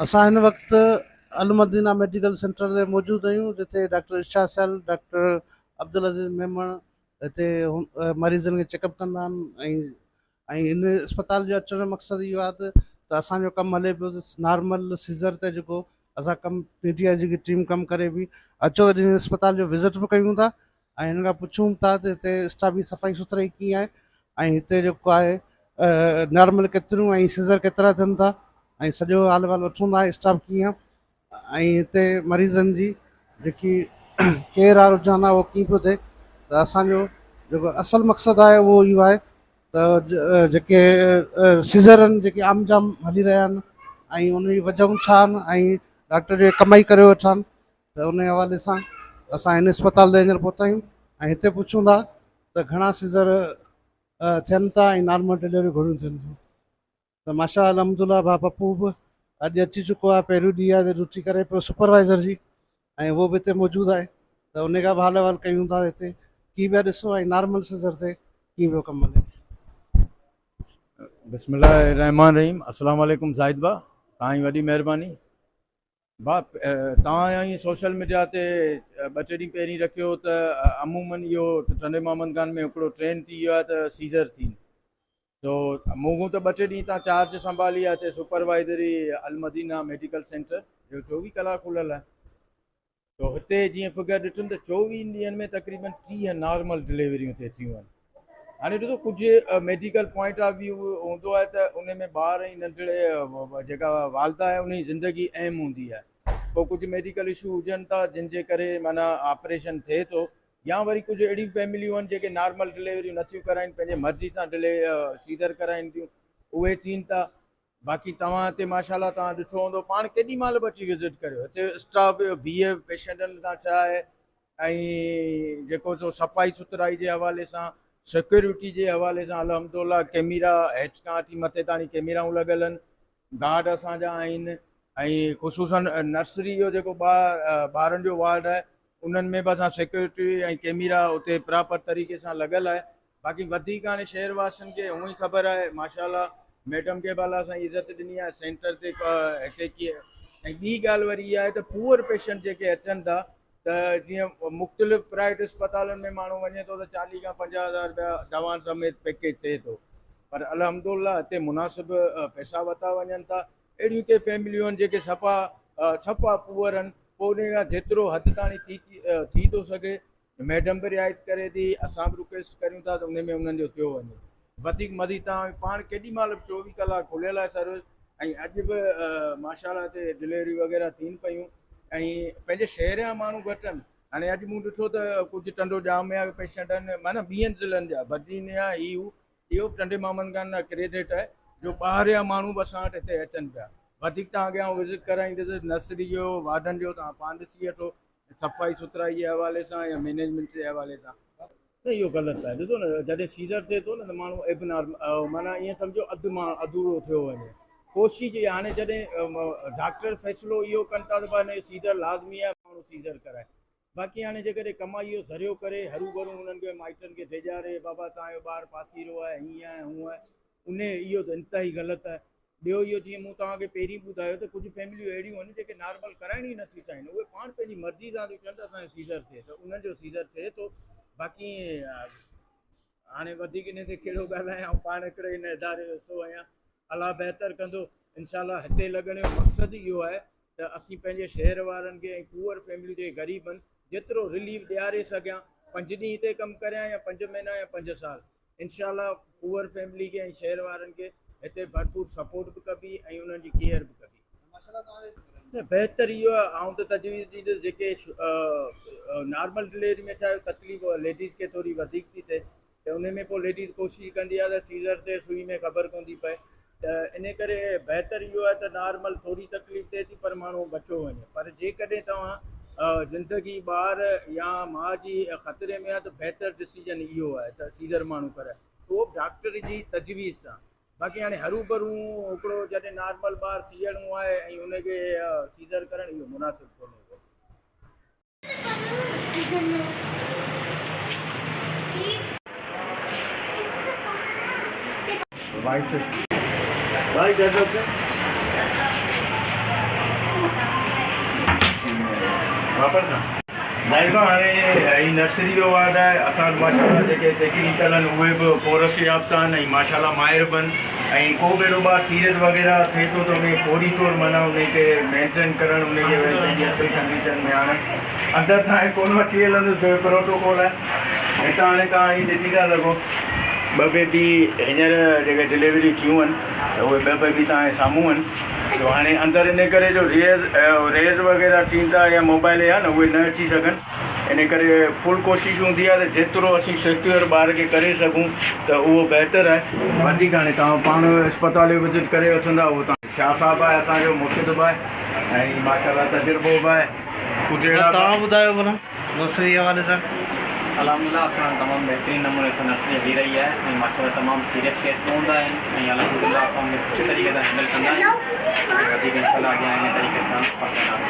اسان هن وقت المدينه ميڊيڪل سينٽر تي موجود آهيون جتي ڊاڪٽر ارشاد سيال، ڊاڪٽر عبدالعزيز ميمڻ هتي مريضن کي چيڪ اپ ڪندا آهن ۽ ۽ هن اسپتال جو اچڻ جو مقصد اهو آهي ته اسان جو ڪم هلي پيو ته نارمل سيزر تي جيڪو اسان ڪم پي ٽي آء جي ٽيم ڪم ڪري پئي اچو ته هن اسپتال جو وزٽ به ڪيون ٿا ۽ هن کان پڇون ٿا ته هتي اسٽاف جي صفائي سٿرائي ڪيئن آهي ۽ هتي جيڪو آهي نارمل ڪيتريون ۽ سيزر ڪيترا ٿين ٿا ۽ سڄو حال احوال وٺون ٿا اسٽاف ڪيئن آهي ۽ هتي مريضن جي جيڪي ڪيئر آهي رجحان آهي اهو ڪيئن پيو ٿئي ته اسانجو جيڪو اصل مقصد آهي اهو اهو آهي ته جيڪي سيزر آهن جيڪي عام جام هلي رهيا آهن ۽ ان جي وجهون ڇا آهن ۽ ڊاڪٽر جي ڪمائي ڪري ويٺا آهن ته انهي حوالي سان اسان هن اسپتال تي هينئر پهتا آهيون ۽ هتي پڇون ٿا ته گهڻا سيزر ٿين ٿا ۽ نارمل ڊليوريون گهڻيون ٿين ٿيون ته ماشاء الله الحمد لله ڀاء پپو به اڄ اچي چڪو آهي پهريون ڏينهن آهي ڊيوٽي ڪري پيو سپروائزر جي ۽ اهو به هتي موجود آهي ته ان کان به حال احوال ڪيون ٿا هتي ڪي پيا ڏسو ۽ نارمل سيزر تي ڪيئن پيو ڪم هلي. بسم الله الرحمٰن الرحيم السلام عليڪم زاهد ڀاء توهان جي وڏي مهرباني ڀاء توهان ائين سوشل ميڊيا تي ٻه ٽي ڏينهن پهرين رکيو ته عمومن اهو ٽنڊي محمد خان ۾ هڪڙو ٽرين ٿي ويو آهي ته سيزر ٿين تو مون کان ته ٻه ٽي ڏينهن تان چارج سنڀالي آهي هتي سپروائزري المدينه ميڊيڪل سينٽر جو چوويهه ڪلاڪ کليل آهي تو هتي جيئن فگر ڏٺم ته چوويهن ڏينهن ۾ تقريبن 30 نارمل ڊليوريون ٿي ٿيون آهن. هاڻي ڏسو ڪجهه ميڊيڪل پوائنٽ آف ويو هوندو آهي ته ان ۾ ٻار ۽ ننڍڙي جيڪا والده آهي ان جي زندگي اهم هوندي آهي پوء ڪجهه ميڊيڪل اشو هجن ٿا جن جي ڪري معنيٰ آپريشن ٿئي ٿو يا وري ڪجهه اهڙيون فيمليون آهن جيڪي نارمل ڊليوريون نٿيون ڪرائين پنهنجي مرضي سان ڊلي سيزر ڪرائين ٿيون اهي ٿين ٿا. باقي توهان هتي ماشاء الله توهان ڏٺو هوندو پاڻ ڪيڏي مهل به اچي وزٽ ڪريو هتي اسٽاف بيهي پيشنٽن سان ڇا آهي ۽ جيڪو سو صفائي سٿرائي جي حوالي سان سيڪيورٽي جي حوالي سان الحمد لله ڪيميرا هيٺ کان وٺي مٿي تاڻي ڪيميرائون لڳل آهن گارڊ اسان جا آهن ۽ خصوصن نرسري جو جيڪو ٻارن جو وارڊ آهي انهن ۾ به اسان سيڪيورٽي ۽ ڪيميرا اتي پراپر طريقي سان لڳل آهي باقي وڌيڪ هاڻي شهر واسين کي هونئن ئي خبر آهي ماشاء الله ميڊم کي به الله سائين عزت ڏني آهي سينٽر تي هتي ڪي ۽ ٻي ڳالهه وري اها آهي ته پوئر پيشنٽ جيڪي اچن ٿا ته جيئن مختلف پرائيويٽ اسپتالن ۾ ماڻهو وڃي ٿو ته 40 کان 50 هزار رپيا دوائن سميت پيڪيج ٿئي ٿو پر الحمد لله هتي مناسب پئسا وتا وڃن ٿا اهڙيون ڪي فيمليون آهن جيڪي صفا صفا پوئر آهن پوء ان کان جيترو حد تاڻي ٿي ٿي ٿو سگهي ميڊم به رعايت ڪري ٿي، اسان به رڪويسٽ ڪريون ٿا ته انهي ۾ انهن جو ٿيو وڃي. وڌيڪ مزيد توهان پاڻ ڪيڏي مهل به 24 ڪلاڪ کليل آهي سروس ۽ اڄ به ماشاء الله هتي ڊليوري وغيره ٿين پيون ۽ پنهنجي شهر جا ماڻهو گهٽ آهن هاڻي اڄ مون ڏٺو ته ڪجهه ٽنڊو ڄام جا به پيشنٽ آهن معنيٰ ٻين ضلعن جا بدين جا هي هو اهو به ٽنڊي محمد خان لاء ڪريڊٽ آهي جو ٻاهريان ماڻهو به اسان وٽ هتي اچن پيا وڌيڪ توهان کي آئون وزٽ ڪرائيندس نرسري جو وارڊن جو توهان پاڻ ڏسي وٺو صفائي سٿرائي جي حوالي سان يا مينيجمينٽ جي حوالي سان. نه اهو غلط آهي ڏسو نه جڏهن سيزر ٿئي ٿو نه ته ماڻهو ايب نارمل معنيٰ ائين سمجهو اڌ ماڻهو اڌورو ٿيو وڃي ڪوشش هاڻي جڏهن ڊاڪٽر فيصلو اهو ڪن ٿا ته ڀاء هن سيزر لازمي آهي ماڻهو سيزر ڪرائي باقي هاڻي جيڪڏهن ڪمائي جو ذريعو ڪري هرو ڀرو انهن کي مائٽن کي ڊيڄاري بابا توهان جو ٻار پاسيرو آهي هيئن آهي هونئن آهي انهي اهو ته انتهائي غلط آهي. ٻيو اهو جيئن مون توهان کي پهرين ٻڌايو ته ڪجهه فيمليون اهڙيون آهن جيڪي نارمل ڪرائڻ ئي نٿيون چاهين اهي پاڻ پنهنجي مرضي سان ٿيون چون ته اسان جو سيزر ٿئي ته انهن جو سيزر ٿئي ٿو باقي هاڻي وڌيڪ انهي تي ڪهڙو ڳالهايان آئون پاڻ هڪڙي هن اداري جو حصو آهيان الله بهتر ڪندو انشاء الله هتي لڳڻ جو مقصد اهو آهي ته اسين پنهنجي شهر وارن کي ۽ پوئر فيمليون جيڪي غريب آهن جيترو رليف ڏياري سگهيان پنج ڏينهن هتي ڪم ڪريان يا پنج مهينا يا پنج سال انشاء الله پوئر فيملي کي ۽ شهر وارن کي هتي ڀرپور سپورٽ به ڪبي ۽ انهن جي ڪيئر به ڪبي. نه بهتر اهو آهي آئون ته تجويز ڏيندس جيڪي نارمل ڊليوري ۾ ڇا آهي تڪليف ليڊيز کي ٿوري وڌيڪ ٿي ٿئي ته ان ۾ پوء ليڊيز ڪوشش ڪندي آهي ته سيزر ٿئي سوئي ۾ خبر ڪونه ٿي پئي ته ان ڪري بهتر اهو آهي ته نارمل ٿوري تڪليف ٿئي ٿي پر ماڻهو بچو وڃي پر جيڪڏهن توهان زندگي ٻار يا ماء جي خطري ۾ آهي ته بهتر ڊسيزن اهو آهي ته سيزر ماڻهو ڪرائي اهو به ڊاڪٽر جي تجويز سان باقي هاڻي هرو ڀرو هڪڙو جڏهن نارمل ٻار ٿيڻو آهي ۽ ان کي سيزر ڪرڻ اهو مناسب ڪونهي ڪو. پراپر نه. ظاهر ڀاء هاڻي هي نرسري جو وارڊ آهي اسان وٽ ماشاءالله جيڪي ٽيڪنيڪل آهن اهي به ڪورس يافته آهن ۽ ماشاءالله ماهر به آهن ۽ ڪو به اهڙو ٻار سيريس وغيره ٿئي ٿو ته ان کي فوري طور معنيٰ ان کي مينٽين ڪرڻ ان کي وري پنهنجي اصل ڪنڊيشن ۾ آڻڻ اندر تائين ڪونه وٺي هلندس جو پروٽوڪول آهي هتان هاڻي توهان هي ڏسي ٿا سگهو ٻه بيبي هينئر جيڪي ڊليوري ٿيون آهن ته اهي ٻه بيبي توهان جي سامهون آهن جو هاڻي اندر ان ڪري جو ريز ريز وغيره ٿين ٿا يا موبائل يا نه اهي نه اچي سگهن ان ڪري فل ڪوشش هوندي آهي ته جيترو اسين سيڪيور ٻار کي ڪري سگهون ته اهو بهتر آهي وڌيڪ هاڻي توهان پاڻ اسپتال جو وزٽ ڪري وٺندا اهو توهان شاهه صاحب آهي اسان جو مرشد به آهي ۽ ماشاءالله تجربو به آهي ڪجهه اهڙا توهان ٻڌايو معنيٰ نرسري جي حوالي سان. الحمدلله اسان تمام بهترين نموني سان نرسري هلي رهي آهي ۽ ماشاءالله تمام سيريس ڪيس به هوندا آهن ۽ الحمدلله اسان ان کي سٺي طريقي سان هينڊل ڪندا آهيون ۽ وڌيڪ انشاءالله اڳيان ان طريقي سان پهچائينداسين.